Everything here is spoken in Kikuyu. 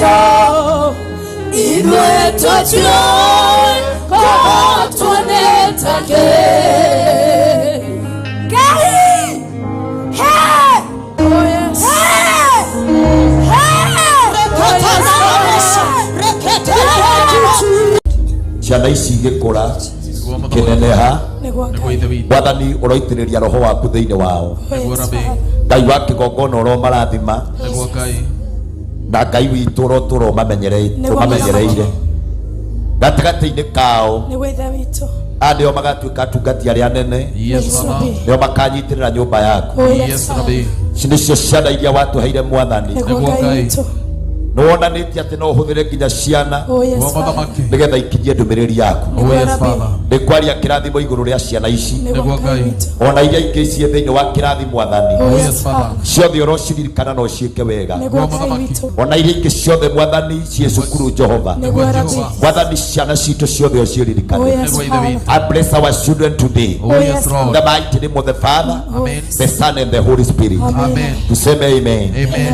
Jesu, ithuĩ tũtiũĩ kũhotwo nĩ takĩ. Ngai! He! Oh, yes. He! He! Ciana ici igĩkũra, ikĩneneha. Nĩguo Ngai. Nĩguo Ithe witũ. Mwathani, ũroitĩrĩria roho waku thĩinĩ wao. Oh, yes, Nĩguo Rabi. Father. Ngai wa kĩgongona, ũromarathima. Nĩguo Ngai. Na Ngai witũ, ũrotũra Nĩguo. ũmamenyereire gatagatĩ-inĩ kao. Nĩguo Ithe witũ. Aya nĩo magatuĩka atungati arĩa anene. Yes, Yes, Baba. Rabi. Nĩo makanyitĩrĩra nyũmba yaku. Oh, yes, Yes, Father. Rabi. Ici nĩcio ciana iria watũheire, Mwathani. Nĩguo Nĩguo Ngai Ngai. witũ. Nĩ wonanĩtie atĩ no ũhũthĩre nginya ciana Oh, yes, Nĩguo Father. Mũthamaki. nĩgetha ikinyie ndũmĩrĩri yaku. Oh, yes, Rabi. Father. Nĩ kwaria kĩrathimo igũrũ rĩa ciana ici, Nĩguo Nĩguo Ngai Ngai. witũ. ona iria ingĩ ciĩ thĩinĩ wa kĩrathi, Mwathani. Oh, Oh, yes, yes, Father. Ciothe ũrociririkana no ciĩke wega. Nĩguo Ngai witũ. Ona iria ingĩ ciothe, Mwathani, ciĩ cukuru, Jehova. Nĩguo Rabi. Jehova. Mwathani, ciana citũ ciothe Oh, ũciririkane. yes, Nĩguo Ithe Father. witũ. I bless our children today. Oh, yes, In Lord. the mighty name of the Father, Amen. the Son and the Holy Spirit. Amen. Tuseme amen. Amen.